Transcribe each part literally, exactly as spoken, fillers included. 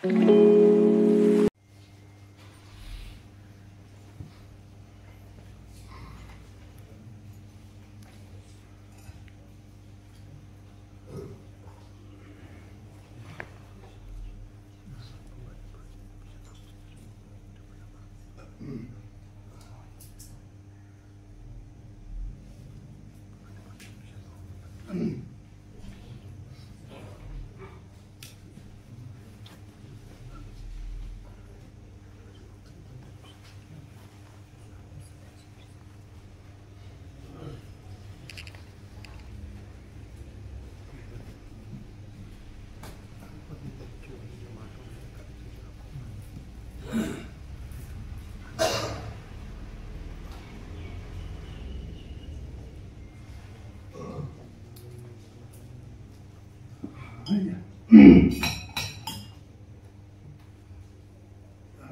ད་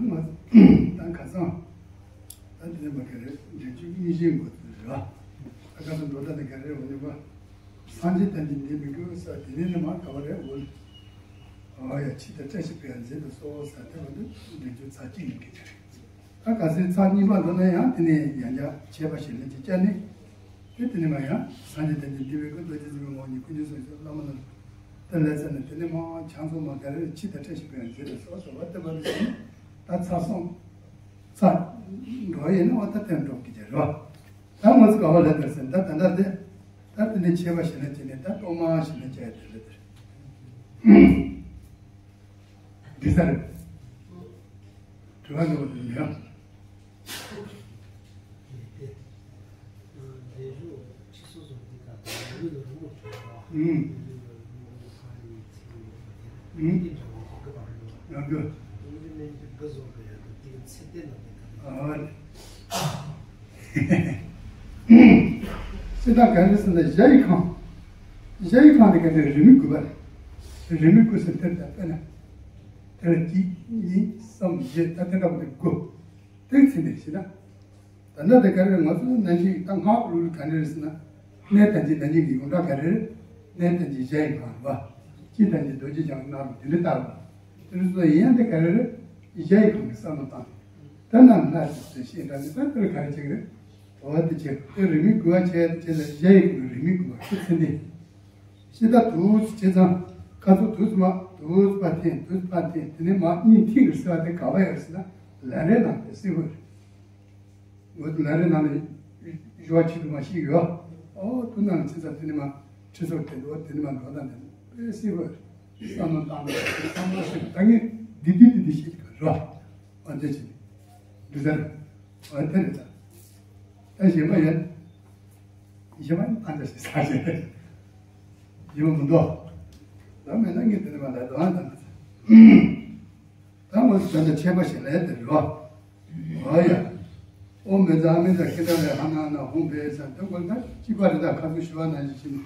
ང་ད་ཁ་སང་ད་དེ་ནས་མ་ག་རེ་འབྲེལ་ཆུ་གཉིས་ཤིང་འགོ་ཚུལ་རེད་བ། ད་ཁ་སང་འགྲོ་ད་དེ་ག་རེ་འོ་ནི་བ། སངས་རྒྱས་བསྟན་པའི་འདི་མི་དགོས་ས་དེ་ནས་ནི་མ་ག་བ་རེད་འོ། ཨ་ཡ་ཕྱི་དང་བཀྲ་ཤིས་པའི་མཛེས་པའི་གསོལ་བ་ཟ་དེ་བ་འདི་འབྲེལ་ཆུ་ཚར་གཅིག་ཡིན་གི་དེ་རེད། ད་ག་ཚོད་ཚར་གཉིས་པ་འགྲོ་ན་ཡང་དེ་ནས་ཡང་བསྐྱར་ཆད་པ་ཞིག་ལེན་གྱི་བསྐྱར་ནས། དེ་དེ་ནས་མ་ཡང་སངས་རྒྱས་བསྟན་པའི་འདི་བའི་སྐུ་རྡོ་རྗེ་འཛིན་པའི་ངོ་བོ་ཉིད་སྐུ་མདུན་སོགས་ཀྱི་བླ་མ་རྣམས་དེ་ལས་ཚར་ནས་དེ་ནས་མ་ཆང་ཚོ་མ་ག་རེ་ཕྱི་དང་བཀྲ་ཤིས་པའི་མཛེས་པའི་གསོལ་བ་ཟ་བ་དེ་བ་འདི་ཟིན་ད་ཚར་སོང་། ཚར་འགྲོ་ཡིན་ན་འོ་ད་དེ་འགྲོ་གི་རེད་བ། ད་ང་ཚོ་ག་བ་ལ་དེར་ཟིན་ད་ད་ད་དེ་ད་དེ་ནས་ཆད་པ་ཞིག་ལེན་གྱི་ནས་ད་གཏོར་མ་ཞིག་ལེན་གྱི་ཡ་དེ་ལ་དེར། འདི་ལྟར། དྲི་བ་འདི་བ་དེ་ཡང་། ཨུམ། ཡང་དུ། ཨ། སྤྱིར་བཏང་ག་རེ་ཟེར་ན་གཞལ་ཡས་ཁང་། གཞལ་ཡས་ཁང་དེ་ག་ཚོད་རེ་མིག་དགུ་པ་རེད། རེ་མིག་དགུ་ཟེར་དེར་ད་དཔེར་ན། དེར་གཅིག་གཉིས་གསུམ་བཞི་ད་དེ་འདྲ་པོ་དེ་དགུ། དེ་ཚིག་འདིར་ཞེ་ན། ད་ལྟ་དེ་ག་རེ་ང་ཚོ་ནང་བཞིན་ད་སྔགས་ལུགས་ག་འདྲ་རེད་ཟེར་ན། གནས་དང་རྗེས་དང་རྗེས་ཀྱི་ཡོངས་གྲགས་ག་རེ་རེད། གནས་དང་རྗེས་གཞལ་ཡས་ཁང་རེད་པ། སྤྱི་དང་རྗེས་རྡོ་རྗེ་འཆང་གནང་རོགས་དེ་འདྲ་ལྟར་བ། དེ་ཚོ་ཡིན་ཡང་དེ་ག་རེ་རེད། གཞལ་ཡས་ཁང་གི་བསམ་བློ་བཏང་། ད་ནམ་ལྷ་ཞིག་ཚེ་ཤེས་འདྲ་ནི་ད་དེར་ག་རེ་བྱེད་ཀྱི་རེད། འོ་དེ་བྱེད་དེ་རེ་མིག་དགུ་བ་བྱས་དེ་བྱེད་ལ་གཞལ་ཡས་ཁང་གི་རེ་མིག་དགུ་བ་ཤི་ཚེ་འདི། ཤི་ད་དུས་བྱས་ཙང་ཁ་ཚུགས་དུས་མ་དུས་པ་འཐེན་དུས་པ་འཐེན་དེ་ནས་མ་གཉིད་འཐིང་གི་སེ་བ་དེ་ག་བ་ཡོད་ཟེར་ན་ལམ་རིམ་ནང་དེ་སེ་བ་རེད། འོ་དེ་ལམ་རིམ་ནང་ལ་ཞུ་བ་ཆེ་དུ་མ་ཞིག་ཡོད། ཨོ་དུ་ནང་ལ་ཆེ་ས་དེ་ནི་མ་ཁྲི་ཚོ་དེ་འདུག་དེ་ནི་མ་འགྲོ་ན་དེ་ནི་དཔེ་སྲིད་པ་བསམ་བློ་བཏང་ན་བསམ་བློ་ཞིག་ད་ངས་འདི་འདི་འདི་འདི་ཞིག་རོ། ཨ་འདི་ཞིག་འདི་ཟེར། ཨ་དེ་རེད་ད། ད་གཞན་པ་ཡོད། གཞན་པ་ཡིན་ཨ་འདི་ཞིག་ས་ཞིག་ཡིན་པ་མི་འདུག་ད་མེད་ན་ངས་དེ་ནི་མ་ལ་དོ་ཨ་ད་ན་ས། ད་མོ་ཟེར་ད་ཆད་པ་ཞིག་ལས་དེ་རོ། ཨོ་ཡ། ཨོཾ་མི་ཛ་མི་ཛ་ཀི་ད་ལེ་ཧ་ན་ན་ཧུང་བེ་ས་དེ་ཀོ་ད་ཅི་པ་རི་ད་ཁ་ཚུ་ཤི་བ་ན་ཞིག་ཕྱིན།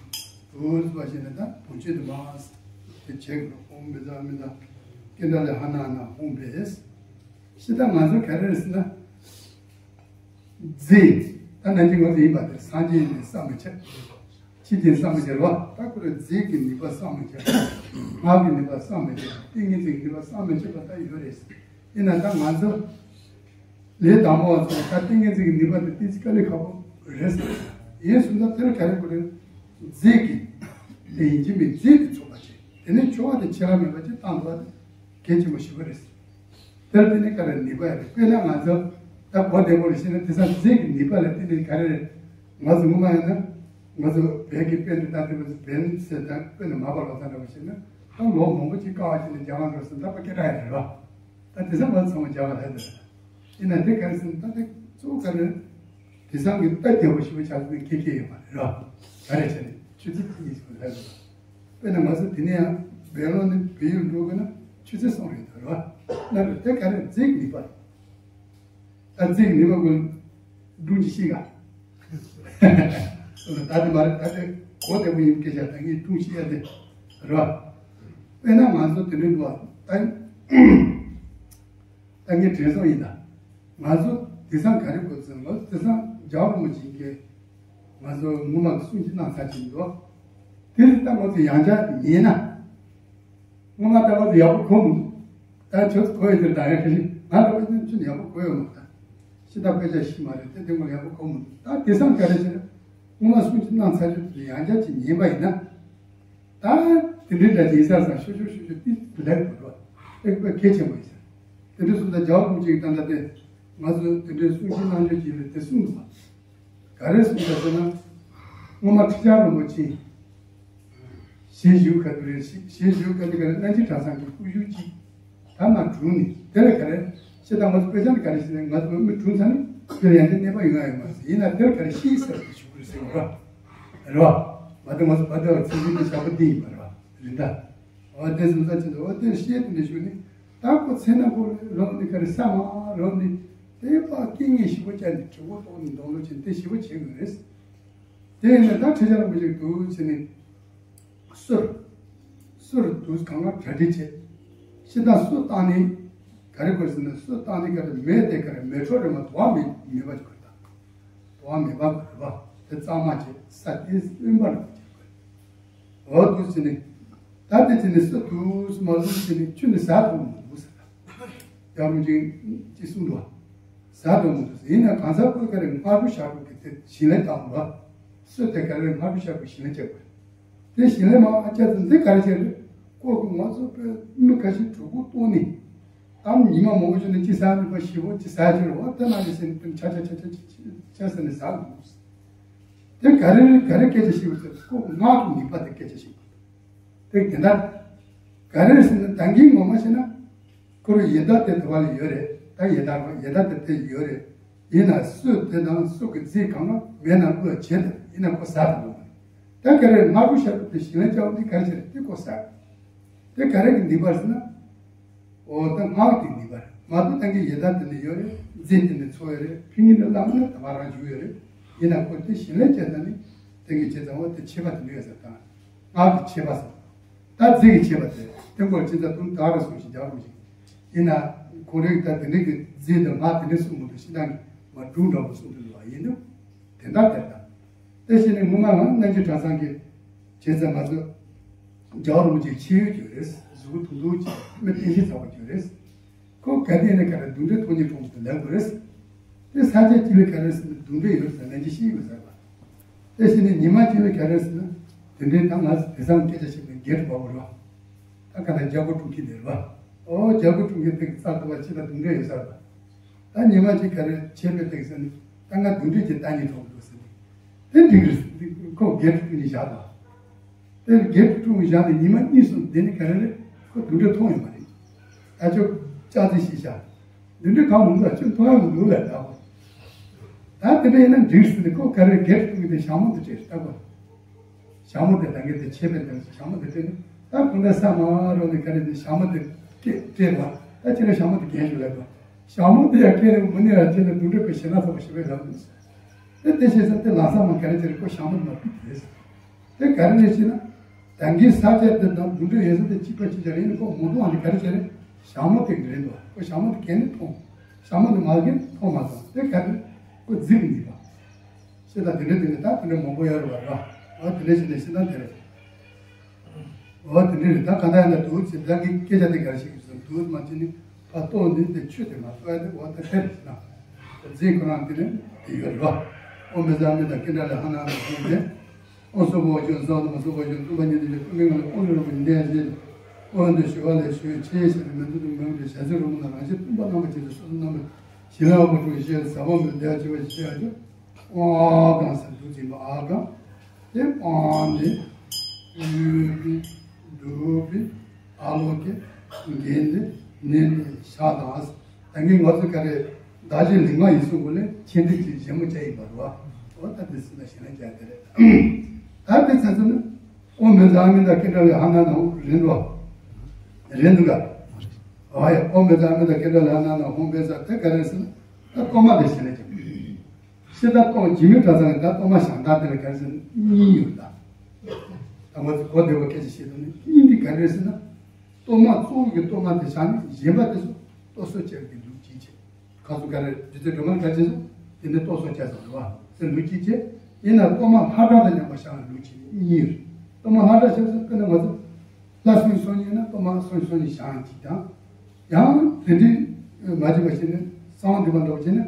ཨོ་ཟེར་བ་ཞིག་ནི་ད་བུ་ཆེ་དུ་མ་དེ་ཆེ་གི་ཨོཾ་མི་ཛ་མི་ཛ་ཀི་ད་ལེ་ཧ་ན་ན་ཧུང་བེ་ས། ཤི་ད་ང་ཚོ་ག་རེ་རེད་ཟེར་ན། རྫས། ད་ནང་གི་ངོ་དེ་ཡིན་པ་དེ་སངས་རྒྱས་ནས་བསམ་མི་ཁྱབ། ཕྱི་རྒྱལ་བསམ་མི་ཁྱབ་རོ། ད་ཁོ་རེ་རྫས་ཀྱི་ནུས་པ་བསམ་མི་ཁྱབ། སྔགས་ཀྱི་ནུས་པ་བསམ་མི་ཁྱབ། ཏིང་ངེ་འཛིན་གྱི་ནུས་པ་བསམ་མི་ཁྱབ་པ་ད་ཡོད་རེད། ཡིན་ན་ད་ང་ཚོ་ལས་དང་པོ་བ་ཚོ་ད་ཏིང་ངེ་འཛིན་གྱི་ནུས་པ་དེ་ཏིང་འཛིན་དཀའ་ལས་ཁག་པོ་རེད་ཟེར། ཡིན་སོང་ན་དེར་ག་རེ་དགོས་རེད། རྫས་ཀྱི་དེ་ཡིན་གྱི་མེད་རྫས་དེ་ཚོགས་པ་བྱེད། དེ་ནས་ཆོ་ག་དེ་ཆེ་ར་མེད་པ་ཅིག་བཏང་འདུག་བ་དེ་གལ་ཆེན་པོ་ཞིག་པ་རེད། དེར་བརྟེན་ནས་ག་རེ་ནུས་པ་ཡོད་རེད། དཔེར་ན་ང་ཚོ་ད་གོ་བདེ་པོ་རེ་བཤད་ན་དེང་སང་རྫས་ཀྱི་ནུས་པ་ལ་བརྟེན་ནས་ག་རེ་རེད། ང་ཚོ་ངོ་མ་ཡིན་ན་ང་ཚོ་བོད་ཀྱི་དཔེ་འདི་ལྟ་དུས་བན་ཟེར་དང་དཔེར་ན་མ་པ་ལོ་ཙཱ་འདྲ་བོ་བཤད་ན་ད་ལོ་མང་པོ་ཅིག་དཀའ་བ་བྱས་ནས་རྒྱ་གར་འགྲོ་ཟེར་ད་པ་སྐད་གྲགས་ཡོད་རེད་བ། ད་དེང་སང་ང་ཚོ་ཚང་མ་རྒྱ་གར་ལ་ཡོད་རེད། ཡིན་ན་དེ་ག་རེ་ཟེར་ན་ད་དེ་གཙོ་བོ་ག་རེ་རེད། དེང་སང་གི་ལྟ་རྒྱ་པོ་ཞིག་པ་ཆགས་ནས་ཁེ་ཁེ་ཡོད་མ་རེད་ར། ག་རེ་བྱས་ནས་ཆུ་ཚོད་གཉིས་ཤིག་ལྷག་ཡོད། དཔེར་ན་ང་ཚོ་དེ་ནས་ཡང་བལ་ལོག་ནས་བལ་ཡུལ་འགྲོ་དགོས་ན་ཆུ་ཚོད་གསུམ་རེད་འདུག་ར། ན་རེ་དེ་ག་རེ་རྫས་ཀྱི་ནུས་པ་རེད། ད་རྫས་ཀྱི་ནུས་པ་ཀུན་སྒྲུང་ཅི་ཤེས་ག་ད་དེ་མ་རེད། ད་དེ་གོ་བདེ་པོ་ཡིན་སྐད་ཆ་ད་ངས་སྒྲུང་ཤེས་ཡ་དེ་ར། དཔེར་ན་ང་ཚོ་དེ་འདྲ་འདུག་ད། ད་ངས་དྲན་སོང་ཡིན་ད། ང་ཚོ་དེང་སང་ག་རེ་དགོས་ཟེར་ན་ང་ཚོ་དེང་སང་རྒྱལ་བ་རིན་པོ་ཆེ་གིས་ང་ཚོ་ངོ་མ་གསུང་ཅིག་གནང་ཚར་གྱི་འདུག་དེ་ལ་ད་ང་ཚོ་ཡང་བསྐྱར་ཉན་ན། སྔོན་མ་ལྟ་བུ་དེ་ཡག་པོ་གོ་མི་འདུག་ད་ཁྱོད་གོ་ཡོད་དེ་ད་ཡང་ཁ་ཤས་ང་ལ་དཔེ་ཆ་ཁྱོད་ཡག་པོ་གོ་ཡོད་མ་རེད། ད་ཤི་ད་དཔེ་ཆ་ཤི་མ་རེད་དེ་དེ་མོ་ཡག་པོ་གོ་མི་འདུག་ད་དེང་སང་ག་རེ་བྱས་ན་སྔོན་མ་སྲུང་བརྩི་གནང་ཚར་རྒྱུ་དེ་ཡང་བསྐྱར་ཅིག་ཉན་པ་ཡིན་ན། ད་དེ་འདྲའི་འདྲ་ཅིག་ཡིན་ས་སང་ཤོ་ཤོ་ཤོ་ཤོ་ཏི་ལེགས་འགྲོ་རོགས་ཨེ་དཔེ་གལ་ཆེན་པོ་ཡིན་ས། དེ་འདྲའི་སུ་ད་རྒྱ་བོ་ཀུན་གཅིག་ད་ལྟ་དེ་ང་ཚོ་དེ་འདྲའི་སྲུང་བརྩི་གནང་རྒྱུ་ཅིག་ལ་དེ་གསུངས་འདུག་བ། ག་རེ་གསུངས་ས་ཟེར་ན། སྔོན་མ་ཁྲི་བྱང་རིན་པོ་ཆེ་ཞལ་བཞུགས་ག་དུས་རེད། ཞལ་བཞུགས་ག་དུས་ག་རེ་རྣམ་རྒྱལ་གྲྭ་ཚང་གི་སྐུ་བཞུགས་ཅིག་ཐ་མ་དྲུང་ནས་དེ་ལ་ག་རེ་ཤེས་དང་ང་ཚོ་དཔེ་ཆ་ནི་ག་རེ་ཤེས་ནས་ང་ཚོ་མི་དྲུང་ཚང་ནི་དེ་ལ་ཡང་དེ་གནས་པ་ཡོང་ཡ་ཡོད་མ་རེད། ཡིན་ན་དེ་ལ་ག་རེ་ཤེས་ཟེར་བ་ཞུ་དགོས་རེད་ཟེར་བ་རེད་བ། མ་དེ་ང་ཚོ་བ་དེ་བ་ཚིག་གི་ནི་བྱ་བ་འདི་ཡིན་པ་རེད་བ་རེད་ད། འོ་དེ་སུམ་ཚ་ཆེན་ཚོ་འོ་དེ་ཤེས་དུ་ནས་ཞུ་ནི། ད་ཁོ་ཚེ་ན་ཁོ་རོགས་ནི་ག་རེ་ས་མ་རོགས་ནི་དེ་པ་སྐད་ངན་ཞིག་པོ་བཅད་ནས་གྲི་གུ་གཏོང་ནི་འདོང་ལོ་ཆེན་དེ་ཞིག་པོ་བྱེད་དགོས་རེད། དེ་ཡིན་ན་ད་ཁྲི་བྱང་རིན་པོ་ཆེ་འདུག་ཟེར་ནས་སུར་སུར་འདུག་གང་ལ་གྲ་སྒྲིག་བྱེད། ཤི་ད་སུ་བཏང་ནི་ག་རེ་དགོས་ཟེར་ན་སུ་བཏང་ནི་ག་རེ་མེད་དེ་ག་རེ་མེད་འཕྲོ་རེ་མ་དོ་བ་མེད་མེད་པ་ཅིག་དགོས་ད། དོ་བ་མེད་པ་དགོས་རེད་པ། དེ་གཙང་མ་བྱེད་ས་དེ་དབེན་པ་རེ་མ་བྱེད་དགོས། འོ་འདུག་ཟེར་ནས། ད་དེ་ཚེ་ནས་སུ་འདུག་མ་འདུག་ཟེར་ནས་ཁྱོད་ནི་ཟ་ཐུབ་མི་འདུག་ཟེར། ཡང་རུང་ཅིག་ཅིག་གསུངས་འདུག་ཟ་ཐུབ་མི་འདུག་ཟེར། ཡིན་ན་གང་ཟག་ཁོས་ག་རེ་སྔ་དྲོ་ཞག་དྲོ་གི་དེ་ཞིང་ལས་བཏང་བ། སུ་དེ་ག་རེ་སྔ་དྲོ་ཞག་དྲོ་ཞིང་ལས་བྱེད་དགོས། དེ་ཞིང་ལས་མ་བྱས་ཚེ་འདི་ག་རེ་བྱེད་རེད། ཁོ་གི་ང་ཚོ་པའི་མི་ཁ་ཤས་གྲི་གུ་གཏོང་ནི། གཏམ་ཉི་མ་མང་པོ་བྱུང་ནས་ཅི་ཟ་མི་པ་ཞིག་པོ་ཅི་ཟ་ཁྱེར་འོ་དེ་ན་ལས་ཟེར་ནས་ཆ་ཆ་ཆ་ཆ་ཆ་ཟེར་ནས་ཟ་འདུག་དེ་ག་རེ་ག་རེ་སྐད་ཆ་ཞིག་ཟེར་ཁོ་ངག་གི་ནུས་པ་དེ་སྐད་ཆ་ཞིག་དེ་དེ་འདྲ་ག་རེ་ཟེར་ན་ད་གིན་ངོ་མ་བྱས་ན་ཁོ་རང་ཡི་དྭགས་དེ་དུ་བ་ལ་ཡོད་རེད། ད་ཡི་དྭགས་ཡི་དྭགས་དེ་དེ་ཡོད་རེད། ཡིན་ན་སུ་དེ་དང་སུ་གི་རྫས་གང་ལ་མེད་ན་བློ་བྱེད་དེ་ཡིན་ན་ཁོ་ཟ་དུ་འགྲོ་མ་རེད། ད་ག་རེ་ང་རུ་ཤར་དུ་ཞིང་ལ་སྐྱ་བོ་འདི་ག་རེ་བྱེད་རེད་དེ་ཁོ་ཟ་དེ་ག་རེ་གི་ནུས་པ་ཟེར་ན། འོ་ད་སྔགས་དེ་ནུས་པ་རེད། མ་གཏོགས་ད་གིན་ཡི་དྭགས་དེ་ནི་ཡོད་རེད། རྫས་དེ་ནི་ཚོ་ཡོད་རེད། ཕིང་ཡིན་ན་བླངས་ན་ད་བར་རང་འཇུག་ཡོད་རེད། ཡིན་ན་ཁོ་དེ་ཞིང་ལས་བྱས་ན་ནི་དེ་གི་བྱེད་ཙང་བ་དེ་ཆད་པ་དེ་འདྲ་ཡོད་ས་དང་། སྔགས་ཀྱི་ཆད་པ་ཟེར། ད་རྫས་ཀྱི་ཆད་པ་དེ་དེ་སྐོར་ཅི་ཙམ་དུང་དག་ར་སོང་ཞིག་རྒྱག་རུང་ཞིག་ཡིན་ན་ཁོ་རེ་གི་ད་དེ་འདྲ་གི་རྫས་དང་སྔགས་དེ་འདྲ་གསུངས་མི་འདུག་ཤི་ད་གི་མ་སྒྲུང་འདྲ་པོ་གསུངས་འདུག་ལ་ཡིན་ནོ། དེ་འདྲ་དེ་ལྟ། དེ་བཞིན་ནི་སྔོན་མ་ང་རྣམ་རྒྱལ་གྲྭ་ཚང་གི་བྱས་ཙང་ང་ཚོ་རྒྱལ་བ་རིན་པོ་ཆེའི་ཆེ་ཡོད་ཀྱི་རེད། གཟུགས་པོ་ཐུང་ཐུང་ཅིག་མི་བསྟན་བཤིག་ཚ་བ་ཀྱི་རེད། ཁོ་ག་དེ་ནས་ག་རེ་གདོན་འདྲེ་ཐོག་ཉིད་གྲོང་དུ་ལེགས་པོ་རེད། དེ་ས་ཆ་གཅིག་ལ་ག་རེ་ཟེར་ན་གདོན་འདྲེ་ཡོད་ཟེར་ལན་གཅིག་ཤེས་དགོས་ཟེར་བ། དེ་བཞིན་ནི་ཉི་མ་གཅིག་ལ་ག་རེ་ཟེར་ན་དེ་འདྲའི་ད་ང་དེ་སང་སྐད་ཆ་བཤད་པའི་སྒེར་དུ་བབ་པ་རེད་བ། ད་ག་ད་རྒྱལ་པོ་དྲུང་ཁྱེར་དེ་རེད་བ། ཨོ་རྒྱལ་པོ་དྲུང་ཁྱེར་དེ་གི་རྩ་དུ་བ་ཅི་ལ་གདོན་འདྲེ་ཡོད་ཟེར་བ། ད་ཉི་མ་གཅིག་ག་རེ་བྱས་པའི་སྟེགས་ཟེར་ནས་ད་ང་གདོན་འདྲེ་གྱི་ལྟ་ཉིད་གྲོགས་འདུག་ཟེར་ནས་དེ་འགྲིག་རེད་ཟེར་ནས་ཁོ་སྒེར་དུ་ནས་བཞག་པ། དེ་སྒེར་དུ་བཞག་ནས་ཉི་མ་གཉིས་གསུམ་དེ་ནས་ག་རེ་རེད་ཁོ་གདོན་འདྲེ་མཐོང་ཡོད་མ་རེད། ཨ་ཅོ་ཅག་ཙི་ཤི་ཤ་གདོན་འདྲེ་གང་མང་འདུག་ཨ་ཅོ་མཐོང་ཡོད་མི་འདུག་ལ་ད་གོ། ད་དེ་འདྲ་ཡིན་ན་འགྲིག་ཟེར་ནས་ཁོ་ག་རེ་སྒེར་དུ་དེ་ཞྭ་མོ་དེ་སྤྲད་ད་གོ། ཞྭ་མོ་དེ་ད་གིན་དེ་ཆད་པའི་དོན་ཞྭ་མོ་དེ་སྤྲད་ནས་ད་ཁོང་ཚོ་ས་མ་རོ་ནས་ག་རེ་དེ་ཞྭ་མོ་དེ་སྤྲད་སྤྲད་པ་ད་ཁྱེད་རང་ཞྭ་མོ་དེ་གྱོན་ཞུ་ལབ་པ། ཞྭ་མོ་དེ་ཡང་སྤྲད་ནས་མི་ནི་ཡང་ཁྱེད་ལ་དུང་སྒྲ་པའི་ཞེ་ན་ཚ་པོ་ཞེ་པོའི་ལབ་འདུག་དེ་དེ་བྱས་ཙང་དེ་ལམ་སང་མ་ག་རེ་བྱས་རེད་ཁོ་ཞྭ་མོ་དེ་མ་ཕུད་དེ་རེད། དེ་ག་རེ་རེད་ཅེ་ན། ད་གིན་ས་ཆ་དེ་དང་དུང་སྒྲ་ཡོད་ས་དེ་གཅིག་པ་གཅིག་རྐྱང་རེད་ཡིན་ཁོ་མོ་དུང་བ་དེ་ག་རེ་བྱས་རེད། ཞྭ་མོ་དེ་གི་རེད་འདུག་ཁོ་ཞྭ་མོ་དེ་གྱོན་ནས་མཐོང་། ཞྭ་མོ་དེ་མ་གྱོན་མཐོང་མ་སོང་དེ་ག་རེ་ཁོ་རྫིག་མི་པ། ཤེས་དང་དེ་འདྲ་དེ་འདྲ་ད་དེ་འདྲ་མང་པོ་ཡོད་རེད་བ་ར། འོ་དེ་འདྲ་ཞིག་ནས་ཤེས་དང་དེ་རེད། འོ་དེ་འདྲ་རེད་ད་ག་ད་ཡིན་ན་དུག་ཅེས་ད་གི་སྐད་ཆ་དེ་ག་རེ་ཞིག་གིས་སོང་དུག་མ་ཅི་ནི་ཕ་ཏོ་འདི་དེ་ཆུ་དེ་མ་ཏོ་ཡ་དེ་འོ་ད་ཐེབས་ན། རྫས་ཁོ་རང་དེ་ནི་དེ་ཡོད་རེད་བ། ཨོ་མི་ཟ་མི་དང་སྐད་འདྲ་ལས་ཧ་ན་ནི་ཁོང་དེ། ཨོ་སོ་བོ་ཅོ་ཟོ་དང་སོ་བོ་ཅོ་ཏུ་པ་ཉི་དེ་ཅོ་ཀུན་མི་ང་ལ་ཨོ་ནི་རོ་བ་ཉི་དེ་ཡ་ཞེས། ཨོ་འདི་ཞུ་བ་ལས་ཞུ་ཆེ་ཞེས་མི་འདུག་ཏུ་མི་འདུག་ཞལ་ཚིག་རུ་མ་ན་རང་བཞིན་སྟོང་པ་རྣམ་པ་ཅན་དུ་སོ་སོ་རྣམ་པ་ཞི་ལ་བ་ཀྲུ་ཞེས་ཟ་བ་མི་འདི་ཡ་ཅི་བ་ཞེས་ཡ་ཅོ། ཨ་གང་ཟེར་འདུག་ཅིག་མ་ཨ་གང་། དེ་ཨ་ནི། ཡུལ་བི། འདུག་བི། ཨ་ལོ་ཀེ། འགན་ནི། ནི་ནི་ཤ་དང་། ད་ངས་ང་ཚོ་ག་རེ། ད་ཅི་ལིང་མ་ཡིན་སུ་གོ་ལེ་ཆེན་དུ་ཅིག་བཞེས་མོ་བྱས་ཡིན་པ་རེད་བ། འོ་ད་དེ་སུ་ན་ཞེ་ན་རྒྱ་དེ་རེད། ད་དེ་ཚ་ཚ་ནི། ཨོ་མི་ཟ་མི་ད་ཀེ་འདྲ་ལས་ཧ་ན་ན་རིན་རོ། རིན་འདུག་ག་ཨ་ཡ་ཨོ་མི་ཟ་མི་ད་ཀེ་འདྲ་ལས་ཧ་ན་ན་ཧོང་པེ་ས་དེ་ག་རེ་སུ་ན། ད་ལྟོ་མ་དེ་ཞེ་ན་རྒྱ། ཤི་ད་གཏོང་ཇི་མི་གྲྭ་ཚང་ལ་ད་གཏོར་མ་ཞང་དག་དེ་ལ་ག་རེ་ཟེར་ན་གཉིས་ཡོད་ད། ད་ང་ཚོ་གོ་བདེ་བ་སྐད་ཆ་བཤད་དོན་ནི་གཉིས་འདི་ག་རེ་ཟེར་ན། གཏོར་མ་གཙོ་བོ་གི་གཏོར་མ་དེ་བཞག་ནས་གཞན་པ་དེ་ཚོ་གཏོར་སོ་བཅད་ཀྱི་ལུགས་གཅིག་བྱས། ཁ་སོ་ག་རེ་རྗེ་བཙུན་སྒྲོལ་མ་ག་ཅེས་སོ་དེ་ནི་གཏོར་སོ་བཅད་ཙམ་རེད་བ་ཟེར་ལུགས་གཅིག་བྱས། ཡིན་ན་གཏོར་མ་ལྷ་གྲངས་དང་མཉམ་པ་བཞག་ན་ལུགས་གཅིག་གཉིས་ཡོད། གཏོར་མ་ལྷ་གྲངས་བཤད་ས་དཔེར་ན་ང་ཚོ་ལྷ་སུམ་ཅུ་སོ་གཉིས་ཡིན་ན་གཏོར་མ་སུམ་ཅུ་སོ་གཉིས་བཞག་ཡང་གཅིག་དང་། ཡང་དེ་འདྲའི་མ་བྱས་པ་བྱས་ནས་གསང་བ་འདུས་པ་འདྲ་བོ་བྱས་ནས་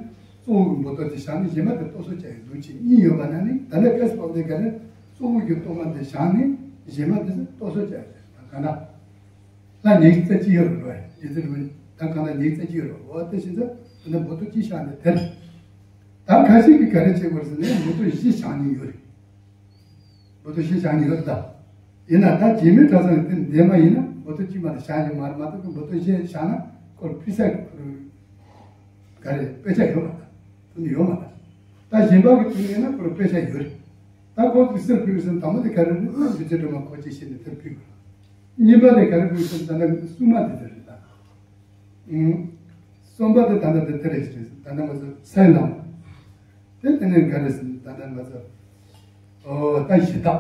གཙོ་བོ་གི་འབུར་ཏོག་དེ་བཞག་ནས་གཞན་པ་དེ་ལྟོ་གསོ་བྱ་ཡི་ལུགས་ཅིག་གཉིས་ཡོད་པ་ན་ནི། ད་ལྟ་སྐབས་སུ་བབས་ཏེ་ག་ལེར་གཙོ་བོ་གི་གཏོར་མ་དེ་བཞག་ནས་གཞན་པ་དེ་ལྟོ་གསོ་བྱ་ཡི། ད་ག་ན་ལྷ་ཉི་ཤུ་རྩ་གཅིག་ཡོད་རེད་བ། རྗེ་བཙུན་རིན་པོ་ཆེ་ད་གང་ལ་ཉི་ཤུ་རྩ་གཅིག་ཡོད་རེད་བ། དེ་བཞིན་དུ་དེ་ནས་འབུར་ཏོག་གཅིག་བཞག་ནས་དེར། ད་ཁ་ཤས་ཀྱིས་ག་རེ་བྱེད་དགོས་ཟེར་ན་འབུར་ཏོག་བཞི་བཞག་མཁན་ཡོད་རེད། འབུར་ཏོག་བཞི་བཞག་མཁན་ཡོད་རེད་ད། ཡིན་ན་ད་རྗེ་མི་གྲྭ་ཚང་གི་དེ་འདས་མ་ཡིན་ན་འབུར་ཏོག་གཅིག་མ་གཏོགས་བཞག་མཁན་མ་རེད། མ་གཏོགས་ཀྱི་འབུར་ཏོག་བཞི་བཞག་ན་ཁོར་ཕུལ་ས་གི་ཁོར་ག་རེ་དཔེ་ཆ་ཡོད་མ་རེད། དེ་ནི་ཡོད་མ་རེད། ད་གཞན་པ་གི་དེ་ཡིན་ན་ཁོར་དཔེ་ཆ་ཡོད་རེད། ད་ཁོང་ཚོས་གསེར་ཕུལ་ཟེར་དང་པོ་དེ་ག་རེ་རེད། རྗེ་བཙུན་སྒྲོལ་མ་ཁོ་ཅིག་བྱས་ནས་དེར་ཕུལ་དགོས། གཉིས་པ་དེ་ག་རེ་ཕུལ་ཟེར་ན་ད་ནི་སྲུང་མ་དེ་དེ་རེད་ད། ཨུམ། གསུམ་པ་དེ་ད་ལྟ་དེ་དེ་རེད་ཟེར། ད་ལྟ་ང་ཚོ་སའི་ལམ། དེ་དེ་ནས་ག་རེ་ཟེར། ད་ལྟ་ང་ཚོ་ཨོ་ད་གཞི་བདག་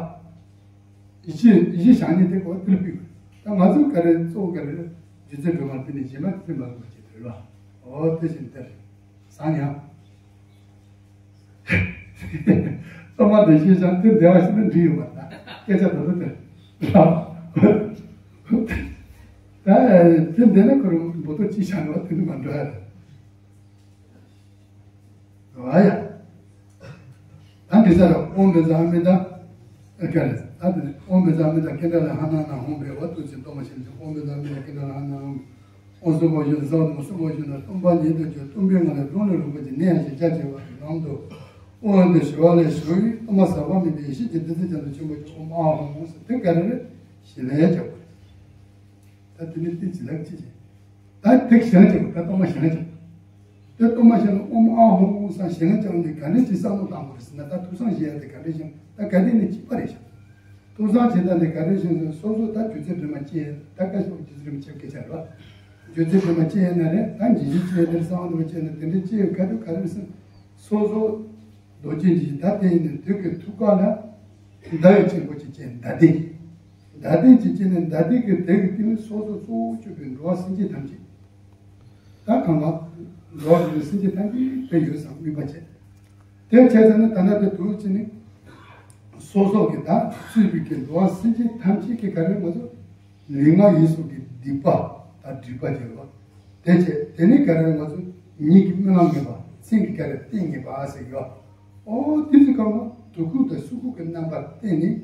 གཞི་གཞི་བཞག་མཁན་དེ་ཁོ་དེ་ལ་ཕུལ་དགོས། ད་ང་ཚོ་ག་རེ་གཙོ་བོ་ག་རེ་རེད། རྗེ་བཙུན་སྒྲོལ་མ་དེ་ནས་གཞན་པ་དེ་མ་དགོས་ཅེས་དེ་རེད་བ། ཨོ་དེ་བཞིན་དེ་རེད། བཟང་ཡང་། གཏོར་མ་དེ་ཤེས་ཤག་དེ་བདེ་བ་ཞིག་ན་འགྲིག་ཡོད་པ་ད། སྐད་ཆ་ད་ལྟ་དེ་ད་དེ་འདི་ན་ཁོ་རང་འབུར་ཏོག་གཅིག་བཞག་ནས་བ་དེ་ནི་མ་འགྲོ་ཡ་རེད། ཨ་ཡ། ད་འདི་ས་ར་ཨོཾ་བཛྲ་ཨ་མི་ཏ། ཨ་ཀ་རེད། ད་དེ་ཨོཾ་བཛྲ་ཨ་མི་ཏ་ཀེནྡྲ་ལ་ཧ་ན་ན་ཧོཾ་བེ་བ་ཏུ་ཅི་གཏོར་མ་ཤིན་ཏུ་ཨོཾ་བཛྲ་ཨ་མི་ཏ་ཀེནྡྲ་ལ་ཧ་ན་ཧོཾ། ཨོ་སོ་བོ་ཞུ་ན་ས་བ་མོ་སོ་བོ་ཞུ་ན་སྟོང་པ་ཉིད་དུ་གྱུར། སྟོང་པའི་ངང་ལས་རང་ལས་རིན་པོ་ཆེ་ནས་ཡང་ཞིག་རྒྱ་ཆེ་བ་ནང་དུ་ཨོ་འདི་ཞུ་བ་ལས་ཞུ་ཡི། གཏོར་མ་ཟག་པ་མེད་པའི་ཡེ་ཤེས་ཀྱི་བདུད་རྩི་ཅན་དུ་ཆེན་པོ་ཀྱི་ཨོཾ་ཨཱཿཧཱུྃ་ཟེར་དེ་ག་རེ་རེད། ཞལ་ལས་རྒྱག་པ་རེད། ད་དེ་ནི་ཏིག་ཙི་ལག་ཅི་བྱེད། ད་དེ་ཞལ་ལས་རྒྱག་པ། ད་གཏོར་མ་ཞལ་ལས་རྒྱག་པ། དེ་གཏོར་མ་ཞལ་ལས་ཨོཾ་ཨཱཿཧཱུྃ་ཟེར་ཞལ་ལས་རྒྱག་ནས་ག་འདྲ་ཅིག་བསམ་བློ་བཏང་དགོས་རེད་ཟེར་ན། ད་ཐུགས་བསམ་བཞེས་ཡ་དེ་ག་འདྲ་ཞིག་ད་ག་འདྲ་ནས་གཅིག་པ་རེད་ཤག་ཐུགས་བསམ་བྱེད་སྟངས་དེ་ག་རེ་བཞིན་སོ་སོ་ད་རྗེ་བཙུན་སྒྲོལ་མ་སྐྱེས། ད་བཀའ་ཤོག་རྗེ་བཙུན་རིན་པོ་ཆེ་སྐད་ཆ་རེད་བ། རྗེ་བཙུན་སྒྲོལ་མ་སྐྱེས་ན་རེད། ད་འཇིགས་བྱེད་སྐྱེས་ན་རེད། གསང་བ་འདུས་པ་སྐྱེས་ན་དེ་འདྲའི་སྐྱེས་ཡོད་ག་དུས་ག་རེ་བཞིན་སོ་སོ་རྡོ་རྗེ་འཇིགས་ད་དེ་ཡིན་ནས་དུས་ཀྱི་ཐུགས་ཀ་ལ་ཟླ་བའི་དཀྱིལ་འཁོར་གྱི་སྐྱེས། ཟླ་ལྡན། ཟླ་ལྡན་གྱི་སྐྱེས་ནས་ཟླ་ལྡན་གྱི་དེ་གི་སྟེང་ནས་སོ་སོ་གཙོ་བོ་གྱུར་པའི་འགྲོ་བ་སེམས་ཅན་ཐམས་ཅད། ད་གང་ག་འགྲོ་བ་རིགས་སེམས་ཅན་ཐམས་ཅད་དེ་ཡོད་ཙང་དམིགས་པ་བྱས། དེ་བྱས་ཙང་ནི་ད་ལྟ་དེ་དུས་ཕྱིན་ནི་སོ་སོ་གི་ད་ཚུད་པའི་གི་འགྲོ་བ་སེམས་ཅན་ཐམས་ཅད་ཀྱི་ག་རེ་ང་ཚོ་ལུས་ངག་ཡིད་གསུམ་གྱི་སྡིག་པ་དང་སྒྲིབ་པ་བྱས་པ། དེ་བྱས་དེ་ནི་ག་རེ་ང་ཚོ་ཉིད་ཀྱི་རྨི་ལམ་ངེས་པ། སེམས་ཀྱི་ག་རེ་རྟེན་ངེས་པ་ཟེར་གི་བ། ཨོ་དེ་ཚོ་གང་ལ་དུག་ཁུག་དང་སུ་ཁུག་གི་རྣམ་པར་བརྟེན་ནས་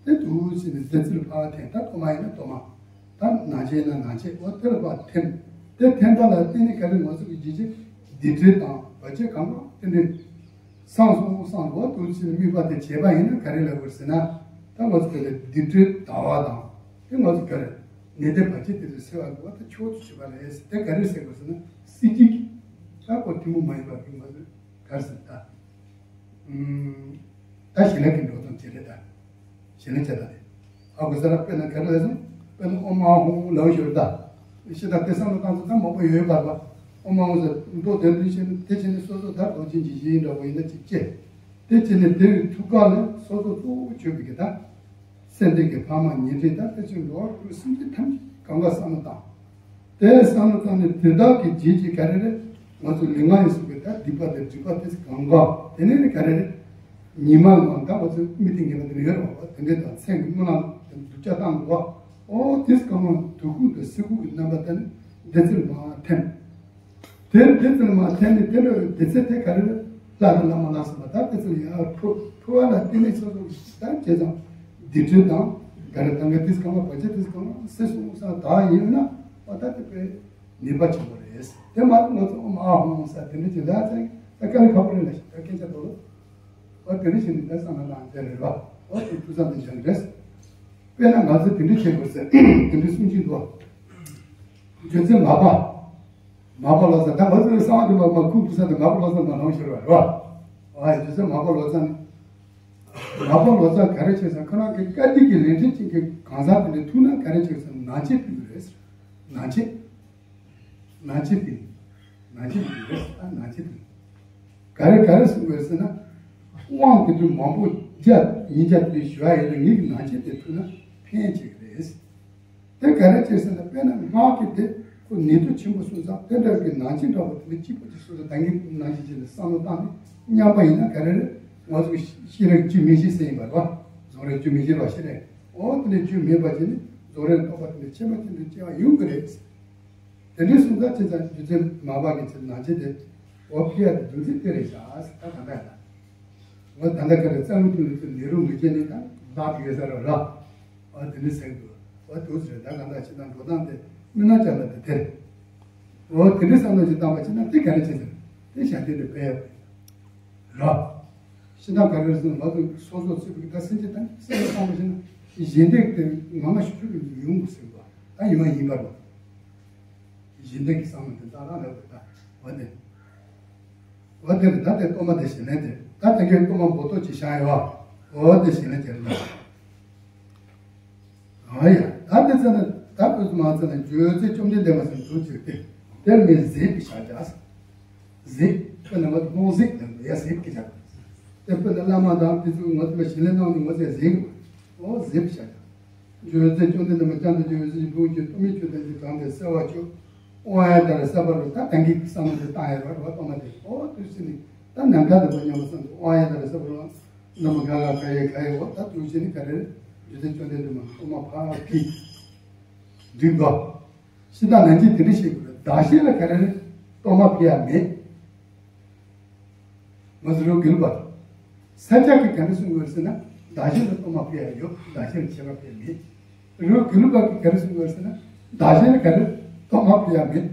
དེ་དུག་ཟེར་ནས་བདུད་རྩིར་ཕར་འཐེན། ད་གཏོར་མ་ཡིན་ན་གཏོར་མ། ད་ནང་ཆས་ཡིན་ན་ནང་ཆས། ཨོ་དེ་ལ་ཕར་འཐེན། དེ་འཐེན་པ་ལ་བརྟེན་ནས་ག་རེ་ང་ཚོ་གི་ཡིད་ཆེས་སྡིག་སྒྲིབ་དང་བར་ཆད་གང་ག་དེ་འདྲའི་སངས་སོང་སངས་འགྲོ་བ་དུག་ཟེར་ནས་དམིགས་པ་དེ་བྱས་པ་ཡིན་ན་ག་རེ་ལབ་དགོས་ཟེར་ན། ད་ང་ཚོ་ག་རེ་སྡིག་སྒྲིབ་དག་པ་དང་དེ་ང་ཚོ་ག་རེ་ནད་དེ་བར་ཆད་དེ་ཚོ་སེལ་བ་དགོས་པ་ད་ཆོག་ཏུ་ཞུས་པ་རེད། དེ་ག་རེ་ཟེར་དགོས་ཟེར་ན་སྲིད་ཞིའི་ད་ཁོ་ཐུན་མོང་མ་ཡིན་པ་གི་ང་ཚོ་ག་རེ་ཟེར་ད། ཨུམ། ད་ཞལ་ལས་ཀྱི་འགྲོ་སྟངས་བྱེད་རེད་ད། ཞལ་ལས་བྱེད་ད་དེ། ཧ་གོ་ས་ར། དཔེར་ན་ག་རེ་ལབ་སོང་། དཔེར་ན་ཨོཾ་ཨཱཿཧཱུྃ་ལབ་ཞོར་ད། ཤི་ད་དེ་བསམ་བློ་བཏང་ཚོ་ད་མང་པོ་ཡོད་པར་བ། ཨོཾ་ཨཱཿཧཱུྃ་ཟེར་མདོ་དོན་དུ་བྱས་ནས་དེ་བྱས་ནས་སོ་སོ་ད་རྡོ་རྗེ་འཇིགས་བྱེད་འདྲ་བོ་ཡིན་ན་ཅིག་བྱས། དེ་བྱས་ནས་དེ་བའི་ཐུགས་ཀ་ལ་སོ་སོ་གཙོ་བོ་གྱུར་པའི་གི་ད། སེམས་ཅན་གྱི་ཕ་མ་ཉེ་འབྲེལ་དང་དེ་ཚོའི་འགྲོ་བ་རིགས་སེམས་ཅན་ཐམས་ཅད་གང་ག་བསམ་བློ་བཏང་། དེ་བསམ་བློ་བཏང་ནས་དེ་དག་གི་རྗེས་ཀྱི་ག་རེ་རེད། ང་ཚོ་ལུས་ངག་ཡིད་གསུམ་གྱི་ད་སྡིག་པ་དང་སྒྲིབ་པ་དེ་ཚོ་གང་ག་དེ་ནས་ནི་ག་རེ་རེད། ཉི་མ་ལ་ད་ང་ཚོ་མི་དེ་ངེས་པ་དེ་ནི་ཡོད་རེད་བ། དེ་འདྲའི་དང་སེམས་ཀྱི་རྨི་ལམ་དེ་སྡུག་ཅག་བཏང་འདུག་བ། ཨོ་དེ་ཚོ་གང་ག་དུག་ཁུག་དང་སུ་ཁུག་གི་རྣམ་པ་དེ་ནི་བདུད་རྩིར་མར་འཐེན། དེར་བདུད་རྩིར་མར་འཐེན་ནས་དེ་འདྲ་བའི་བདུད་རྩི་དེ་ག་རེ་རེད། ལྷ་དང་བླ་མ་ལ་སོགས་པ་ད་བདུད་རྩི་ཡར་ཕུ་ཕུ་བ་ལ་བརྟེན་ནས་སོ་སོ་ད་བྱས་ཙང་སྡིག་སྒྲིབ་དང་ག་རེ་དང་ག་དེ་ཚོ་གང་ག་བར་ཆད་དེ་ཚོ་གང་ག་སེལ་སོང་ས་ད་ཡིན་ན་ཨོ་ད་དེ་དཔེ་ནུས་པ་ཆེན་པོ་རེད། དེ་མ་གཏོགས་ང་ཚོ་ཨོཾ་ཨཱཿཧཱུྃ་ཟེར་དེ་འདྲ་ཅིག་ལབ་ཙང་ད་དཀའ་ལས་ཁག་པོ་རེད་ལ་ཞིག་ད་སྐད་ཆ་དོ་ལོ། ཨོ་དེ་འདྲ་ཞིག་ནི་ད་བསམ་བློ་བཏང་དེ་རེད་བ། ཨོ་དེ་ཐུགས་བསམ་དེ་བཞག་རེད། དཔེར་ན་ང་ཚོ་དེ་འདྲ་བྱེད་དགོས་ཟེར་དེ་འདྲ་གསུང་གི་འདུག་བ། རྗེ་བཙུན་མར་པ། མར་པ་ལོ་ཙཱ། ད་ང་ཚོའི་གསང་བ་འདུས་པ་མར་ཁུག་ཏུ་ས་དེ་མར་པ་ལོ་ཙཱ་མར་ལོང་ཤོར་བ་རེད་བ། ཨ་རྗེ་བཙུན་མར་པ་ལོ་ཙཱ་ནི། མར་པ་ལོ་ཙཱ་ག་རེ་བྱས་ཟེར་ན་ཁོ་རང་གི་བཀའ་དྲིན་གྱི་ལས་འབྲས་ཅན་གྱི་གང་ཟག་དེ་འདྲ་ཐུག་ན་ག་རེ་བྱས་ཟེར་ན་ནང་ཆས་ཕུལ་གི་རེད། ནང་ཆས། ནང་ཆས་ཕུལ། ནང་ཆས་ཕུལ་རེད། ཨ་ནང་ཆས་ཕུལ། ག་རེ་ག་རེ་གསུང་གི་རེད་ཟེར་ན། དབང་དེ་ཚོ་མང་པོ་བརྒྱ་ཉིས་བརྒྱ་དེ་ཞུ་ཡ་ཡིན་ན་ངེད་ཀྱི་ནང་ཆས་དེ་ཐུག་ན་ཕན་ཆེ་གི་རེད། དེ་ག་རེ་བྱས་ཟེར་ན་དཔེར་ན་སྔགས་ཀྱི་དེ་ཁོ་ནུས་སྟོབས་ཆེན་པོ་སོང་ཙང་དེ་འདྲ་གི་ནང་ཆས་འདྲ་བོ་དེ་ནི་གཅིག་པོ་གཅིག་སོ་སོ་ད་ངས་ནང་བཞིན་བྱས་ནས་བསམ་བློ་བཏང་ནས་མཉམ་པ་ཡིན་ན་ག་རེ་རེད། ང་ཚོ་ཤེས་རབ་རྒྱུན་མི་འཆད་ཟེར་ཡིན་པ་རེད་བ། རྫོགས་རིམ་རྒྱུན་མི་འཆད་པ་ཞིག་རེད། འོ་དེ་ནས་རྒྱུན་མེད་པ་བྱས་ནས་རྫོགས་རིམ་རྟོགས་པ་དེ་ནས་ཆེན་པོ་དེ་འདྲ་སྐྱེ་བ་ཡོང་གི་རེད། དེ་འདྲའི་གསུང་ཚར་བྱས་ཙང་རྒྱུ་མཚན་མ་བབས་ཀྱི་ཚེ་ནང་བྱེད་དེ་འོ་ཕི་ཡ་དེ་རྒྱུ་མཚན་དེ་རེད་ཤག་ཟེར། ད་ག་འདྲ་ཡ་ད། འོ་ད་ལྟ་ག་རེ་རྩ་བའི་ཐོག་ནས་ཚུར་ནེ་རུ་ངོས་བྱས་ནས་ད་ལག་ཡོད་ས་ར་ར། འོ་དེ་འདྲ་ཟེར་འདུག་འོ་དུ་ཟེར་ད་ག་འདྲ་བྱེད་ན་འགྲོ་སྟངས་དེ་མི་ན་ཅག་ལ་དེ་དེ་རེད། འོ་དེ་འདྲ་བསམ་བློ་ཞིག་བཏང་བ་བྱས་ན་དེ་ག་རེ་བྱེད་ཟེར། དེ་ཞག་དེ་ནས་སྤེལ་ཡག་ར། ཤི་ན་ག་རེ་ཟེར་ང་ཚོ་སོ་སོ་ཚུད་པའི་ད་སེམས་ཅན་དང་སེམས་ཅན་བཏང་བ་ཞིག་ན་གཞན་དེ་དེ་ངོ་མ་ཤུགས་ཤུགས་ཡོང་དགོས་ཟེར་བ་ད་ཡོང་བ་ཡིན་པར་བ། གཞན་དེ་གི་བསམ་བློ་དེ་ད་རང་རེད་བ་ད་འོ་དེ། འོ་དེ་རེད་ད་དེ་གཏོར་མ་དེ་ཞལ་ལན་དེ་ད་དེ་གའི་གཏོར་མ་འབོ་ཏོ་ཅིག་བཞག་ཡོད་བ། འོ་དེ་ཞལ་ལན་དེ་རེད་ལ། ཨ་ཡ། ད་དེ་ཚེ་ན་ད་བོད་མང་ཚེ་ན་བརྗོད་ཚེ་བཅོམ་ལྡན་འདས་མ་ཟེར་འདུག་ཅིག་སྟེ། དེར་མི་ཟིག་གི་བྱ་བྱ། ཟིག་དཔེར་ན་ང་ཚོ་རྨོངས་ཟིག་ལ་ཡ་ཟིག་གི་བྱ། དེ་དཔེར་ན་བླ་མ་དང་དེ་ཚོ་ང་ཚོ་ལ་ཞི་ལན་གནང་ནས་ང་ཚོ་ཡ་ཟིག་གི་འོ་ཟིག་བྱ་བྱ། བརྗོད་ཚེ་བཅོམ་ལྡན་འདས་མ་བྱམས་དང་བརྩེ་བའི་སེམས་ཀྱིས་འབུམ་གྱི་སྟོང་མི་ཆོས་དང་གི་གང་དེ་གསལ་བར་བྱོས། དབང་ཡ་ད་རེ་ས་བར་ད་ད་གི་བསམ་བློ་དེ་བཏང་ཡ་ར་ར་གཏོང་བ་དེ་འོ་དུ་ཕྱི་ནས་ད་ནམ་མཁའ་དང་པོ་མཉམ་པ་བསམ་དུ་དབང་ཡ་ད་རེ་ས་བར་རྣམ་པ་ག་ལ་ག་ཡེ་ག་ཡེ་འོ་ད་དུས་ཕྱིན་ནི་ག་རེ་རེད། རྒྱུ་མཚན་བཅོམ་ལྡན་འདས་མ་གཏོར་མ་ཕར་ཕུལ། འདུས་པ། ཤི་དང་ནན་གྱིས་དེ་འདྲ་བཤད་དགོས་རེད། བདག་གཞན་ལ་ག་རེ་རེད། གཏོར་མ་ཕུལ་ཡ་མེད། ང་ཚོ་རོ་དགེ་ལུགས་པ། ས་སྐྱ་གིས་ག་རེ་གསུང་དགོས་ཟེར་ན་བདག་གཞན་ལ་གཏོར་མ་ཕུལ་ཡ་ཡོད། བདག་གཞན་ལ་བྱེད་པ་ཕུལ་ཡ་མེད། རོ་དགེ་ལུགས་པ་གིས་ག་རེ་གསུང་དགོས་ཟེར་ན་བདག་གཞན་ལ་ག་རེ་གཏོར་མ་ཕུལ་ཡ་མེད།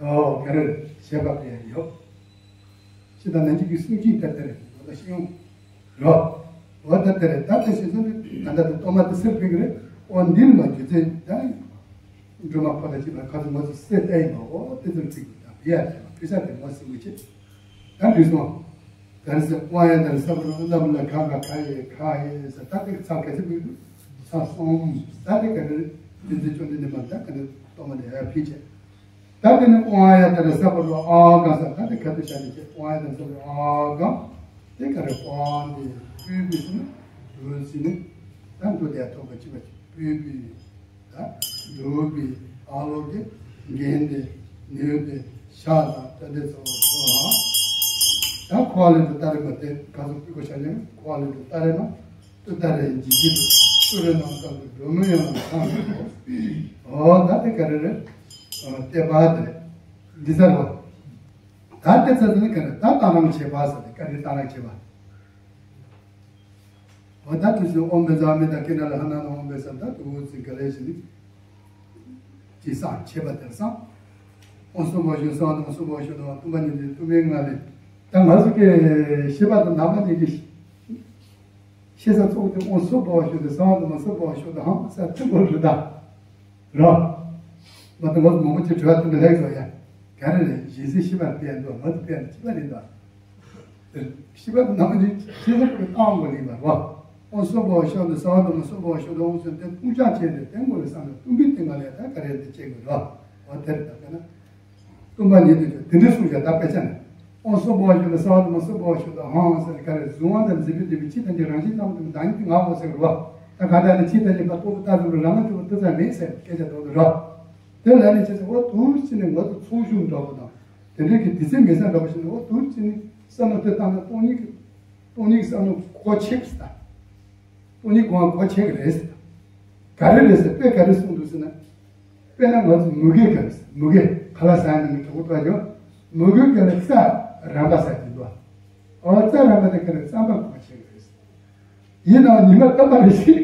ཨོ་ག་རེ་བྱེད་པ་ཕུལ་ཡ་ཡོད། ཤི་དང་ནན་གྱི་གི་སུན་ཅིང་ཏེ་ཏེ་རེད། ང་ལ་ཤི་ཡོང་། རོ། འོ་ཏེ་ཏེ་རེད། ད་ཏེ་ཤི་སོང་ནི་ད་ལྟ་དུ་ཏོ་མ་ཏེ་སེར་ཕིག་རེད། འོ་འདི་ནི་མ་རྒྱུ་མཚན་ད་སྒྲོལ་མ་ཕོ་ད་ཅི་བ་ཁ་ཚུ་ང་ཚོ་སེ་ཏེ་ཡིན་པ། འོ་ཏེ་ཚུར་ཅིག་ད་བི་ཡ་ཁྱེད་ཕི་ས་ཏེ་ངོ་སི་མི་ཆེ། ད་འདི་སོང་། ག་རེ་ཟེར་དབང་ཡ་ད་རེ་ས་བུ་རང་ལམ་ལ་ཁ་ཁ་ཁ་ཡེ་ཁ་ཡེ་ཟེར། ད་ཏེ་ཚ་ག་ཚི་མི་འདུག་ཚ་སོང་། ད་ཏེ་ག་རེ་ཏེ་ཚེ་ཅོ་འདི་ནི་མ་ད་ག་རེ་ཏོ་མ་ནི་ཧ་ཕི་ཆེ། ད་དེ་ནི་དབང་ཡ་ད་རེ་ས་བར་རོ་ཨ་གང་ས་ད་དེ་ཁ་ཏུ་ཤ་ནི་ཅེ་དབང་ཡ་ད་རེ་ས་བར་རོ་ཨ་གང་། དེ་ག་རེ་དབང་དེ་སྤུས་པའི་སུ་ནི་དུ་སི་ནི་ད་འདུ་དེ་ཐོག་ག་ཅི་བ་ཅི་སྤུས་པའི་ད་འདུ་བའི་ཨ་ལོ་གི་འགན་དེ་ནུས་དེ་ཤ་དང་ད་དེ་ཚོ་ཚོ་ཨ། ད་ཁོ་ལེ་དུ་ད་རེ་མ་དེ་ག་ཚོ་སྤུས་གོ་ཤ་ཉན་ཁོ་ལེ་དུ་ད་རེ་མ། ཏུ་ཏ་རེ་འཇིགས་ཀྱི་ཏུ་རེ་ནང་ལྟར་དུ་འགྲོ་མི་ཡང་ལ་ཚང་མི་འོ་ད་དེ་ག་རེ་རེད། ལྟེ་བ་དེ་རེད། འདི་ཚར་བ། ད་ལྟེ་ཚར་དུ་ནི་ག་རེ་ད་གཏང་རང་བྱེད་པ་ཟེར་ཏེ་ག་རེ་གཏང་རང་བྱེད་པ། འོ་ད་དུས་སུ་ཨོམ་བེ་ཛ་མི་ད་ཀི་ན་ལ་ཧ་ན་ན་ཨོམ་བེ་ས་ད་དུ་འུ་ཚི་ག་རེ་ཞི་ནི། ཅེས་སངས་རྒྱས་པ་དེར་སངས། ཨོ་སོ་བ་ཞུ་སངས་དང་ཨོ་སོ་བ་ཞུ་དང་སྟོན་པ་ཉིད་དུ་སྟོན་པའི་ངང་ལས། ད་ང་ཚོ་གི་ཤེས་པ་དང་ནང་པ་ཉིད་ཀྱི་ཤེས་ས་ཚོགས་དེ་ཨོ་སོ་བ་ཞུ་དང་སངས་དང་ཨོ་སོ་བ་ཞུ་དང་ཧང་ས་ཐུན་མོང་རེད་ད། ར། མ་ད་ང་ཚོ་མང་པོ་ཅིག་དྲི་བ་དེ་འདྲ་ལེགས་སོ་ཡ། ག་རེ་རེད་གཞན་སེམས་ཤེས་པ་དཔེ་འདུག་ང་ཚོ་དཔེ་འདུག་ཅི་པ་རེད་འདུག་ཤེས་པ་ནང་ནི་ཤེས་པ་ཀུན་བཏང་དགོས་ལེགས་པ་རོ། ཨོ་སོ་བ་ཤོ་འདི་ས་བ་དུ་མ་སོ་བ་ཤོ་དུ་ཨོ་སོ་དེ་ཕུང་བྱང་བྱས་ནས་དེ་དངོས་ལ་བསམ་ནས་སྟོང་པའི་སྟེང་ང་ལས་ད་ག་རེ་འདི་བྱེད་དགོས་རོ། འོ་དེར་ད་ག་ན། སྟོན་པ་ཉིད་དུ་བྱོན་དེ་འདྲའི་གསུངས་བཞག་ད་དཔེ་ཆ་ནས། ཨོ་སོ་བ་ཤོ་འདི་ས་བ་དུ་མ་སོ་བ་ཤོ་དུ་ཧང་ཟེར་ག་རེ་གཟུང་བ་དང་འཛིན་པའི་བདེ་བའི་ཆོས་ཐམས་ཅད་རང་བཞིན་ཙམ་དུ་བདག་ཉིད་དུ་ངའོ་ཟེར་རོ། ད་ག་ད་ནི་ཆོས་ཐམས་ཅད་པ་རྟོགས་པ་ལྟ་ཙམ་དུ་རང་ངམ་ཆོས་པ་ཏུ་ཙམ་མེད་ཟེར་སྐད་ཆ་འདོགས་དུ་རོ། དེ་ལ་ནི་ཆེ་ཚེ་འོ་དུ་ཕྱི་ནས་ང་ཚོ་ཚོགས་ཞུགས་འདྲ་པོ་དང་། དེ་འདྲའི་གི་དུས་ཚོད་མེད་ས་འདྲ་པོ་ཞིག་ནས་འོ་དུ་ཕྱི་ནས་བསམ་བློ་དེ་བཏང་ན་སྟོང་ཉིད་ཀྱི། སྟོང་ཉིད་ཀྱི་བསམ་བློ་གོ་ཆེ་གི་ཟེར། སྟོང་ཉིད་གོ་གོ་ཆེ་གི་རེད་ཟེར། ག་རེ་རེད་ཟེར་དཔེ་ག་རེ་གསུངས་འདུག་ཟེར་ན། དཔེར་ན་ང་ཚོ་མུ་གེ་ག་རེ་ཟེར་མུ་གེ་ཁ་ལག་ཟ་ནས་མི་གྲོགས་པོ་ཡོད། མུ་གེ་ག་ལ་རྩྭ་རམ་པ་ཟ་གི་འདུག་ཨོ་རྩྭ་རམ་པ་དེ་ག་རེ་རྩམ་པ་གོ་ཆེ་གི་རེད་ཟེར། ཡིན་ནའང་ཉི་མ་རྟག་པ་རེ་ཞིག་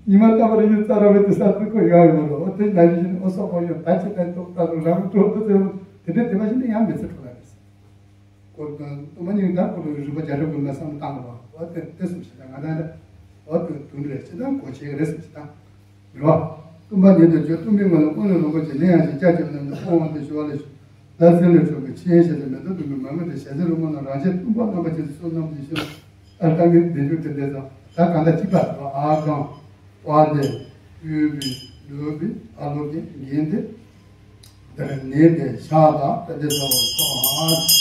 ཉི་མ་རྟག་པ་རེ་ཞིག་རྩྭ་ར་བའི་དུ་ས་ཐུག་གོ་ཡོད་ཡོད་མ་རེད། འོ་དེ་ན་ཡིན་ཨོ་སོག་པོ་ཡོད་ད་ཅི་ད་ཏོག་ད་རུ་ར་རུ་ཏོག་ཏོ་ཚེ་དེ་འདྲ་དེ་མ་ཞིག་ནི་ཡང་མི་ཚེ་འཕྲོ་ལ་རེད། ཀོ་དང་སྟོང་པ་ཉིད་ད་ཀོ་རུ་རུ་པ་རྒྱ་རབ་ཀུན་ལ་བསམ་བློ་བཏང་རོགས། འོ་དེ་དེ་སུ་ཞིག་ད་ང་ད་འདྲ་འོ་དེ་དུང་རེད་ཅི་ད་གོ་ཆེ་རེད་སུ་ཞིག་ད། རོ། སྟོན་པ་ཉིད་དུ་བྱོན། སྟོན་པའི་ངང་ལ་དབུ་ནས་རིན་པོ་ཆེ་ལེན་ཡང་ཞིང་སྐྱབས་ཀྱི་རྣམས་ནི་དབུ་དབང་དུ་ཞུ་བ་ལས་བྱུང་། ད་ཚེ་ལས་འཕྲོ་བའི་ཕྱི་ཡན་ཞེས་བྱ་མེ་ཏོག་ལྡུམ་རའི་མར་མེ་དེ་ཞལ་ཟས་རོལ་མོ་རྣམས་རང་ཆས་སྟོན་པ་རྣམ་པ་ཆེན་པོའི་གསུང་རྣམས་ཀྱི་ཤིང་ལ་ལྟ་ངན་བདེ་འབྱུང་དེ་འདྲ་ཙམ་ད་གང་ལྟར་གཅིག་པ་ཨ་གང་པ་དེ་སྤུས་པའི་ལུས་པའི་ཨ་ལོ་གི་འགན་དེ། དེར་ནད་པའི་ཤ་དང་ཏན་ཏན་ཟ་བར་ཤོག་ཨ།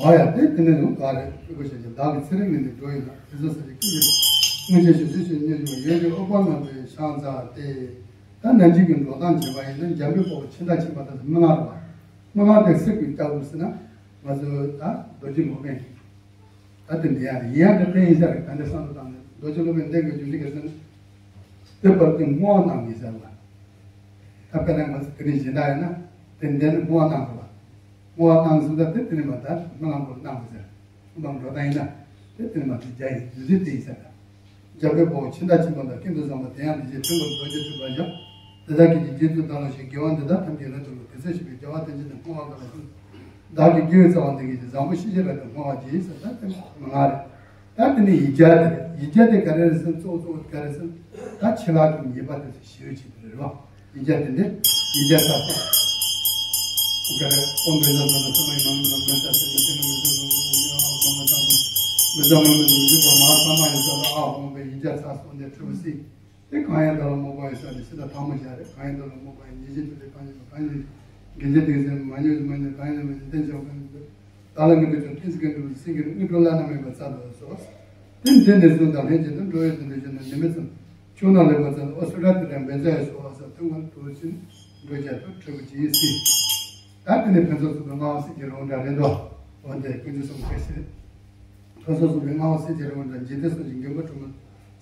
ཨ་ཡ་དེ་དེ་ནས་ནུ་ག་རེ་སྤུ་གུ་ཞེས་བྱ་བདག་གི་ཚེ་རིང་ནས་ནི་འགྲོ་ཡིན་ལ་དེ་ཚོ་ས་ཀྱི་ཀུན་གྱི་སྔོན་ཆད་ཞིག་དུས་ཞིག་ཉེར་བཞི་པ་ཡོན་གྱི་ཨུཏྤལ་རྣམ་པའི་ཤ་ཟ་སྟེ། ད་ནམ་འཇིག་གི་འགྲོ་སྟངས་བྱེད་པ་ཡིན་ན་འཇམ་པའི་དཔའ་བོ་ཕྱི་མཐའ་ཕྱིན་པ་དང་མི་ང་རུ་བ། མི་ང་དེ་སྲིད་ཀྱི་སྐྱབས་སུ་ཟེར་ན་ང་ཚོ་ད་རྡོ་རྗེ་སློབ་དཔོན། ད་དེ་འདི་ཡང་ཡིན་ཡང་དེ་བསྟན་ཡིན་ས་རེད། ད་འདི་བསམ་བློ་བཏང་ནས་རྡོ་རྗེ་སློབ་དཔོན་འདི་གི་རྒྱུ་མཚན་ག་ཟེར་ན། དེ་བར་དུ་བསྔོ་བ་གནང་ཡིན་ས་རེད་བ། ད་དཔེར་ན་ང་ཚོ་དེ་རིང་གཞན་དག་ཡིན་ན་དེ་འདྲ་ནི་བསྔོ་བ་གནང་དགོས་པ། བསྔོ་བ་གནང་ཟིན་ད་དེ་དེ་ནི་མ་ད་སྨོན་ལམ་སྐོར་གནང་དགོས་ཟེར། སྨོན་ལམ་འགྲོ་སྟངས་ཡིན་ན་དེ་དེ་ནི་མ་དེ་རྒྱ་ཡིན་རྒྱུ་མཚན་དེ་ཡིན་ས་ད། འཇམ་དཔལ་དཔའ་བོས་ཕྱི་མཐའ་ཕྱིན་པ་དང་ཀུན་ཏུ་བཟང་པོ་དེ་ཡང་འདི་ཕྱིར་ཐུན་མོང་རྡོ་རྗེ་སྤྲུལ་པ་བཞག་དེ་དག་གིས་ཀྱང་རྗེ་བཙུན་བདག་བློ་ཞེས་དགེ་བ་འདི་དག་ཐམས་ཅད་རབ་ཏུ་བསྔོ། དེ་ཚེ་ཞིག་པའི་རྒྱལ་བ་ཐམས་ཅད་དང་བསྔོ་བ་གང་ལ་ཞུ། བདག་གི་དགེ་བའི་རྩ་བ་འདི་གིས་བཟང་པོ་ཤེས་བྱའི་རབ་ཏུ་བསྔོ་བར་བགྱི་ཟེར་ད་དེ་མ་ང་རེད། ད་དེ་ནས་ཡིག་བརྒྱ་དེ་རེད། ཡིག་བརྒྱ་དེ་ག་རེ་རེད་ཟེར་ན་གཙོ་བོ་གཙོ་བོ་དེ་ག་རེ་ཟེར་ན་ད་ཕྱི་ལོགས་ཀྱི་ཉེས་པ་དེ་ཚོ་ཞི་བའི་ཆེད་དུ་རེད་རོ། ཡིག་བརྒྱ་དེ་འདི་ཡིག་བརྒྱ་ས་སོ། ག་རེ་ཨོཾ་བཛྲ་ན་ན་ས་མ་ཡི་མ་མི་ན་མི་ཙ་སེ་མི་ཙེ་ན་མི་ཙེ་ན་མི་ཙེ་ན་མི་ཙེ་ན་མི་ཙེ་ན་མི་ཙེ་ན་མི་ཙེ་ན་མ་ས་མ་ཡི་ས་ལ་ཨ་ཧོ་པའི་ཡིག་བརྒྱ་ས་སོ་འདི་ཁྲི་པོ་སི། དེ་གང་ཡང་བདག་ལ་མོས་པ་ཡི་ས་ནི་ཕྱི་དང་ཐ་མ་བཞག་རེད། གང་ཡང་བདག་ལ་མོས་པ་ཡི་ཉེས་བྱས་ཐུབ་པའི་གང་ཡིན་པ་གང་ཡིན། དགེ་བྱས་དེ་ཚེ་མ་ཉོས་མ་ཉོས་གང་ཡིན་མ་ཉོས་བསྟན་བྱ་གང་ཡིན་པ། བདག་ལ་ངེས་པའི་ཆོས་བསྟན་ཚིག་གི་འགྲུབ་སེང་གེར་དངོས་གྲུབ་བླ་ན་མེད་པ་སྩལ་དུ་གསོལ། དེ་འདི་ནས་བཟུང་དང་ལྷན་ཅིག་ཏུ་འགྲོ་བའི་དོན་དུ་བཞུགས་ན་ནི་མི་ཚང་ཕྱོགས་ན་ལེགས་པར་སྩལ་ཨོ་སུ་ར་ཏི་ར་འབད་རྩ་ཡི་སོ་བ་ས་ཐུན་མོང་དུ་ཕྱིན་འགྲོ་བྱ་དུ་ཁྲིད་པ་ཇི་ཡི་སྲིད། ད་དེ་ནས་ཕུན་ཚོགས་ཚོགས་པའི་མངའ་དབང་སྲིད་ཀྱི་རང་གྲངས་རེད་དོ། འོ་འདི་ཀུན་གྱི་སྲུང་སྐད་ཟེར། ཕུན་ཚོགས་ཚོགས་པའི་མངའ་དབང་སྲིད་ཀྱི་རང་གྲངས་འཇིག་རྟེན་སོགས་ཀྱི་མགོན་པོ་ཁྲོ་མོ།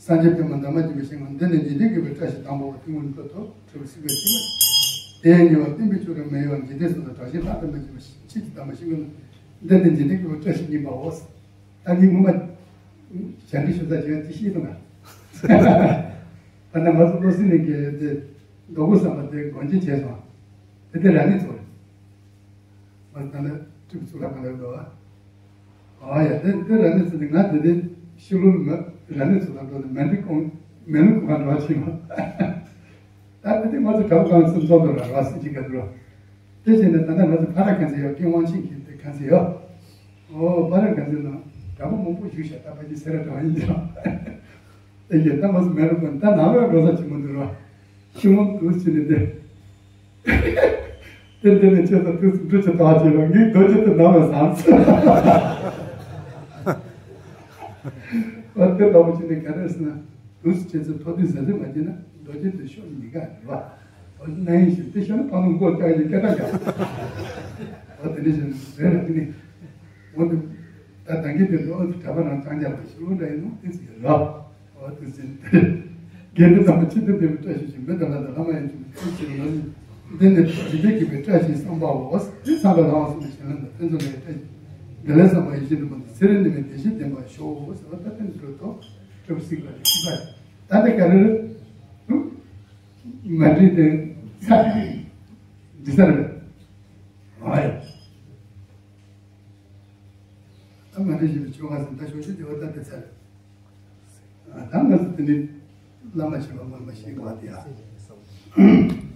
སངས་རྒྱས་པདྨ་འདབ་མ་བརྒྱད་པའི་ཞིང་ཁམས་འདི་ནས་འཇིག་རྟེན་མཁས་པའི་བཀྲ་ཤིས་དང་པོ་བ་ཐུན་མོང་མཐོ་ཐོབ་ཁྲི་པོ་སྲིད་པའི་ཕྱི་མ། དེའི་ཉེ་བར་བསྟན་པའི་ཆོས་རིན་མེ་ཡོར་འཇིག་རྟེན་སོགས་དང་གྲགས་ཤིང་ལྷ་དང་མི་མཇལ་བ་ཆོས་ཀྱི་དམ་པ་ཞིག་ཡོད་ན། འདི་ནི་འཇིག་རྟེན་མཁས་པའི་བཀྲ་ཤིས་སྙིང་པོའོ། ད་ནི་ངོ་མ་ཞལ་འདྲི་ཞུ་ས་བྱས་ཏེ་ཤེས་སོང་ང་། ད་ནི་ང་ཚོ་བློ་སེང་ནས་གི་དེ་རྡོ་སྐུ་ཟེར་བ་དེ་སྒོ་འབྱེད་བྱས་སོང་། དེ་དེ་ར་ནི་ཚོ་རེད། ང་ད་ནི་ཁྲི་པོ་ཚུར་ལ་གང་ལ་ཡོད་པ། ཨ་ཡ་དེ་དེ་ར་ནི་ཚོ་དེ་ང་དེ་དེ་ཤི་ལོ་ལ་མ་ར་ནི་ཚོ་ལ་འགྲོ་ནས་མེ་འདི་ཀོང་མེ་ལུ་ཀོང་ལ་འགྲོ་བ་ཕྱིན་པ། ད་དེ་དེ་ང་ཚོ་གྲྭ་པ་གང་སུ་འཛོམས་པ་ར་བ་སྲིད་ཅིག་ག་འགྲོ། དེ་བྱས་ནས་ད་ལྟ་ང་ཚོ་ཕ་ར་གན་ཚེ་ཡོད་ཀེ་དབང་ཆེན་གྱི་དེ་གན་ཚེ་ཡོད། ཨོ་ཕ་ར་གན་ཚེ་ན་གྲྭ་པ་མང་པོ་བཞུགས་ཤག་ད་ཕ་གི་སེ་ར་གྲྭ་པ་ཡིན་ཀྱང་། དེ་གི་ད་ང་ཚོ་མེ་རུ་ཀོང་ད་ནང་ལ་འགྲོ་ས་ཆེན་མོ་འདུག་ར། ཤི་མོ་དུ་ཕྱིན་ནས་དེ། དེ་འདི་ནས་ཁྱོད་ཚོ་དུས་སུ་འགྲུལ་གྱི་ཐག་བཅད་ལ་ངས་རྡོ་རྗེ་དེ་ནང་ལ་ཟངས་ཚུལ། ཨ་དེ་ལྟ་བུ་བྱས་ནས་ག་རེ་ཟེར་ན་དུས་སུ་ཁྱེད་ཚོས་ཐོ་དུས་ཟ་ཟི་མ་བྱས་ན་རྡོ་རྗེ་དེ་ཤོར་མི་དགའ་རེད་བ། ཨོ་ན་ཡིན་ཞིང་དེ་ཤོར་ན་ཕ་ནུ་མགོ་བཀྱག་ཡིན་སྐད་གྲགས་རྒྱག་ཨོ་དེ་འདྲ་བྱས་ནས་རེད་ར་དེ་ནས་འོ་དེ་ད་ད་གིན་དེ་འདྲ་ཨོ་དེ་གྲྭ་པ་རང་རྐྱང་རྒྱག་པ་ཞིག་ཨོ་འདྲ་ཡིན་ནོ་དེ་ཚོ་ཡོད་ར། ཨོ་དེ་ཚོ་ཡིན་དེ། དགེ་འདུན་དམ་པ་ཆེ་འདོད་ལྡན་པའི་བཀྲ་ཤིས་ཤིང་མི་དང་ལྷ་དང་ལྷ་མ་ཡིན་གྱི་མི་ཚུལ་ཞིག་ལ་ནི། འདི་ནི་འཇིག་རྟེན་མཁས་པའི་བཀྲ་ཤིས་བསམ་པའོ། དེ་ཚང་མ་ལ་དབང་གསུམ་གྱི་ཞིང་ལམ་དང་ཕན་ཚུན་ལ་བཀྲ་ཤིས་བདེ་ལེགས་བསམ་པ་ཡིད་བཞིན་དུ་མ་འདི་ཚེ་རིང་ནུས་མེད་བདེ་གཤེགས་བསྟན་པ་ཤོག་ཟེར་བ་ད་ཐེངས་འགྲོ་ཐོག་གྲུབ་སྲིད་པ་རེད། ད་ལྟ་ག་རེ་རེད། མ་འདྲིས་ཏེ་ཚར་འདི་ཚར་རེད། ཨ་ཡ། ད་མ་འདྲིས་བཞིན་དུ་ཆོ་ག་ཟིན་ད་ཞོ་ཤུ་དེ་བ་ད་དེ་ཚར། ད་ང་ཚོ་དེ་ནི་བླ་མ་ཆེ་བ་སྔོན་མ་ཞིག་བ་དེ་ཡ།